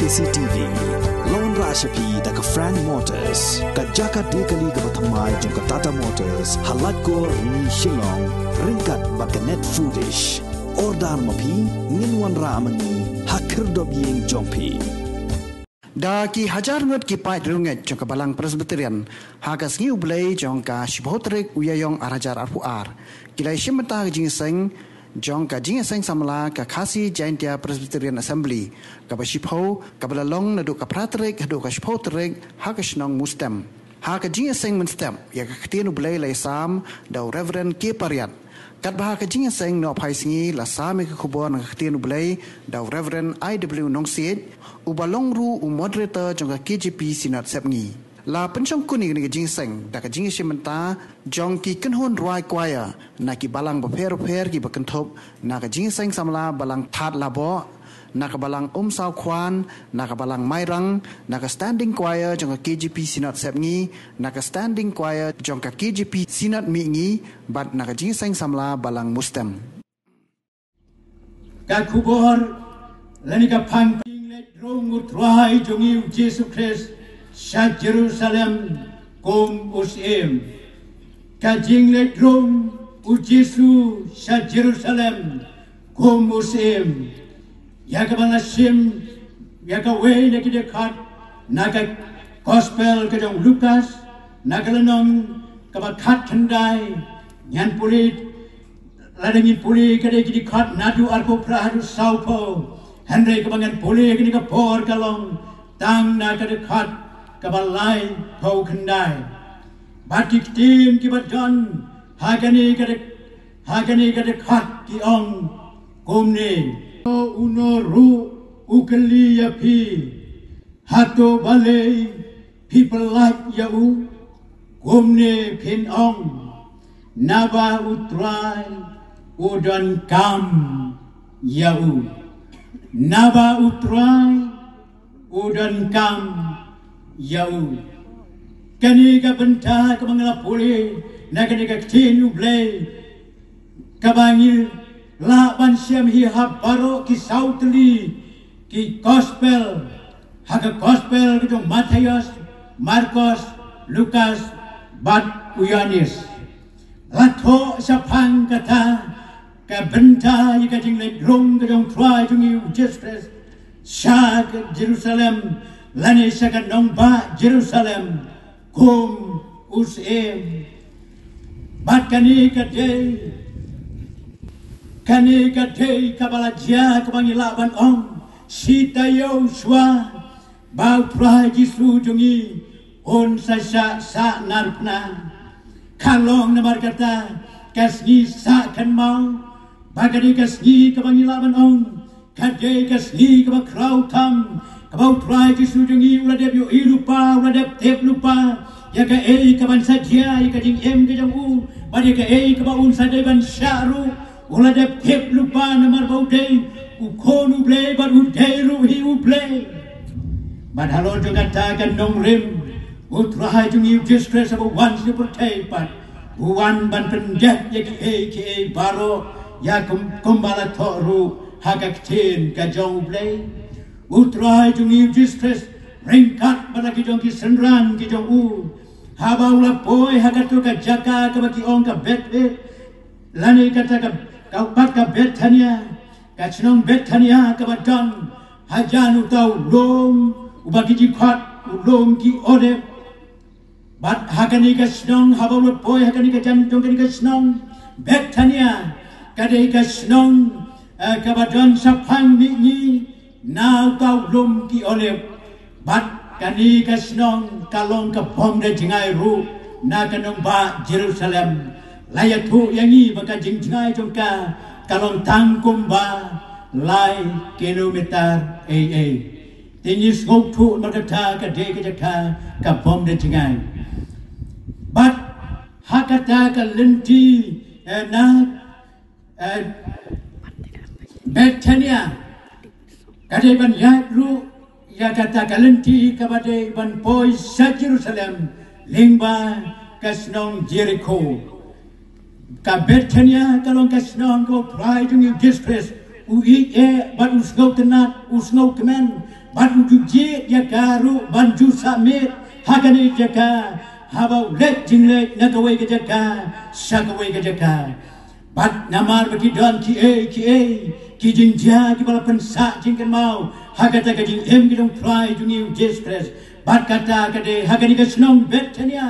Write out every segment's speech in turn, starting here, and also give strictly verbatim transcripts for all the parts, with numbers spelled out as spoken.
K C T V. Lawan rah sha phi da ka Frank Motors, ka jaka de kali kaba thymmai jong ka Tata Motors, ha Laitkor Rni Shillong, ryngkat bad ka Net Foodish. Order ma phi, ngin wanrah ma ngi ha khyrdop ïing jong phi. Da ki hajar ngut ki paid riewngeit jong ka Balang Presbyterian ha ka sngi U Blei jong ka shiphew tarik u Ïaïong ar hajar arphew ar, ki la ïashim bynta ka jingïaseng jong ka jingïaseng samla ka Khasi Jaintia Presbyterian Assembly, kaba shiphew, kaba la long naduh ka phra tarik haduh ka shiphew tarik ha ka shnong Mustem. Ha ka jingïaseng mynstep, ïa ka ktien U Blei la ïasam da u Reverend K Pariat. Katba ha ka jingïaseng nohphai sngi la sam ïa ka khubor na ka ktien U Blei da u Reverend I W Nongsiej, uba long ruh u moderator jong ka K J P Synod Sepngi. La pynshongkun ïa kane ka jingïaseng da ka jingïashim bynta jong ki kynhun rwai choir na ki balang bapher bapher kiba kynthup na ka jingïaseng samla Balang Thadlaboh, na ka Balang Umsawkhwan, na ka Balang Mairang, na ka Standing Choir jong ka K J P Synod Sepngi, na ka Standing Choir jong ka K J P Synod Mihngi, bad na ka jingïaseng samla Balang Mustem. Ka khubor lane ka phang: Ka jingleit rung U Trai jong ngi U Jisu Khrist sha Jerusalem kum u Syiem. Ka jingleit rung U Jisu sha Jerusalem kum u Syiem. Ïa kaba la shim ïa kawei na ki dkhot na ka Gospel ka jong u Lukas, na ka lynnong kaba khatkhyndai, ngan pule, lada ngi pule ka dei ki dkhot naduh arphew phra haduh sawphew, hynrei kaba ngan pule kane ka por ka long tang na ka dkhot kaba laiphew khyndai. Bad ki ktien kiba don ha kane ka dkhot, ha kane ka dkhot ki ong kumne: Uno uno ruh u kylli ïa phi, hato balei phi pyllait ïa u? Kumne phin ong, naba U Trai u donkam ïa u. Naba U Trai u donkam ïa u. Kane ka bynta kaba nga la pule na kane ka ktien U Blei, kaba ngi lah ban shem hi ha baroh ki saw tylli ki Gospel, ha ka Gospel ka jong u Mathaios, Markos, Lukas bad u Ïoannis. La thoh shaphang kata ka bynta ïa ka jingleit rung ka jong U Trai jong ngi U Jisu Khrist sha ka Jerusalem, lane sha ka nongbah Jerusalem kum u Syiem. Bad kane ka dei, kane ka dei kaba la jia, kaba ngi lah ban ong shi taïew shuwa ba U Trai Jisu jong ngi un sa shah sahnarphna. Ka long namar kata ka sngi sah kynmaw, ba ka dei ka sngi kaba ngi lah ban ong ka dei ka sngi kaba khraw tam, kaba U Trai Jisu jong ngi u la dep ïohi lypa, u la dep tip lypa ïa kaei kaban sa jia ïa ka jingim ka jong u, bad ïa kaei kaba un sa dei ban shah ruh. U la dep tip lypa namar ba u dei U Khun U Blei bad u dei ruh hi U Blei. Bad halor jong kata ka nongrim, U Trai jong ngi U Jisu Khrist haba u wan sha pyrthei pat, u wan ban pyndep ïa kiei kiei baroh, ïa kum, kumba la thoh ruh ha ka ktien ka jong U Blei. U Trai jong ngi U Jisu Khrist ryngkat bad la ki jong ki synran ki jong u, haba u la poi ha kato ka jaka kaba ki ong ka Bethphage, lane kata ka, ka, bad ka Bethania, ka shnong Bethania kaba don hajan uta u lum uba ki ju khot u lum ki Olib. Bad ha kane ka shnong, haba u la poi ha kane ka jan jong kane ka shnong Bethania, ka dei ka shnong, eh, kaba don shaphang mihngi na uta u lum ki Olib. Bad kane ka shnong ka long ka bym da jngai ruh na ka nongbah Jerusalem. La ïathuh ïa ngi ba ka jingjngai jong ka ka long tang kumba lai kilometer ei ei. Te ngi sngewthuh namar kata ka dei ka jaka ka bym da jngai. Bad ha kata ka lynti, eh, na, eh, Bethania, ka dei ban ïaid ruh ïa kata ka lynti kaba dei ban poi sha Jerusalem lyngba ka shnong Jerikho. Ka Bethania ka long ka shnong kaba U Trai jong ngi U Jisu Khrist u ïeit eh bad u sngewtynnat, u sngewkmen bad u ju jied ïa ka ruh ban ju sah miet ha kane ka jaka, haba u leit jingleit na kawei ka jaka sha kawei ka jaka. Bad namar ba ki don kiei kiei ki jingjia kiba la pynsah jingkynmaw ha kata ka jingim ki nongtrai jong ngi u Jisu Khrist. Bad kata ka dei ha kane ka shnong Bethania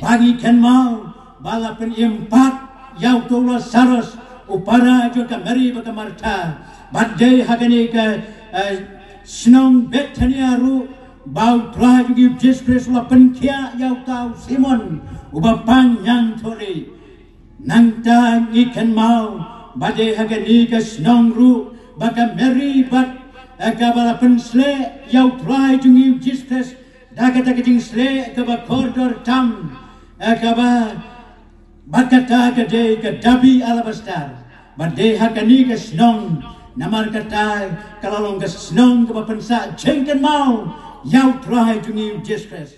ba ngi kynmaw ba la pynim pat ïa uto u Lasarus, u para jong ka Mari bad ka Martha. Bad dei ha kane ka, eh, shnong Bethania ruh ba u Trai jong ngi u Jisu Khrist u la pynkhiah ïa uta u Simon uba pang ñiangthohlieh. Nangta ngi kynmaw ba dei ha kane ka shnong ruh ba ka Mari bad, eh, kaba la pynsleh ïa u Trai jong ngi u Jisu Khrist da kata ka jingsleh kaba kordor tam, eh, kaba, bad kata ka dei ka dabi alabastar. Bad dei ha kane ka shnong, namar kata ka la long ka shnong kaba pynsah jingkynmaw ïa u Trai jong ngi u Jisu Khrist.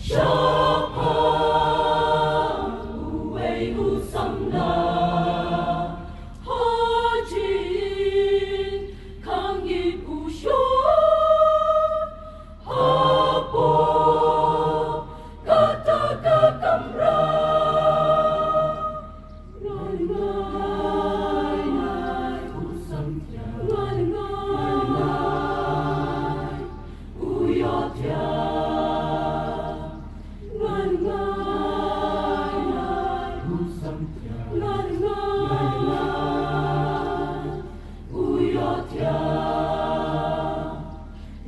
Sha pha uwei u samla ha jingkhang ïing u shon hapoh kata ka kamra.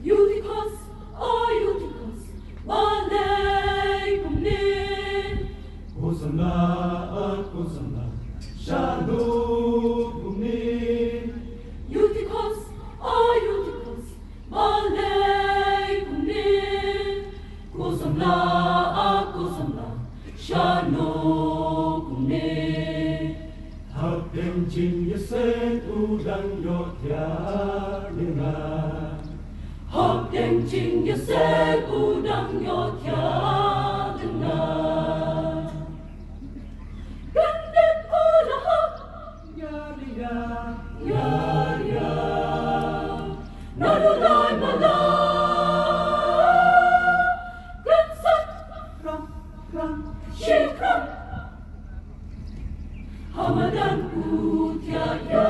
Eutychus, o Eutychus, balei kumne? Ko samla, ah, ko samla, shano kumne? Eutychus, o Eutychus, balei kumne? Ko samla, ah, ko samla, shano kumne? Hapdeng jingïaseng u dang ïohthiah ïa nga. Hapdeng jingïaseng u dang ïohthiah ïa nga. Kyndit u la hap. Ïa ïa ïa ïa. Nanu lai ma la. Kynsat. Kram kram. Shi kram. Ha madan u thiah ïa.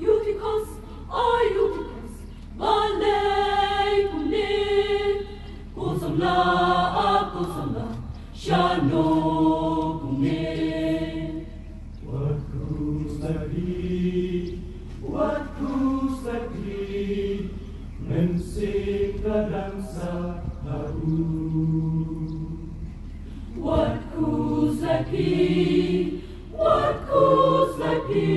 Eutychus, o Eutychus, balei kumne? Ko samla, ah, ko samla, shano kumne? Wat khuslai phi, wat khuslai phi, Mynsiem ka dang sah ha u. Wat khuslai phi, wat khuslai phi,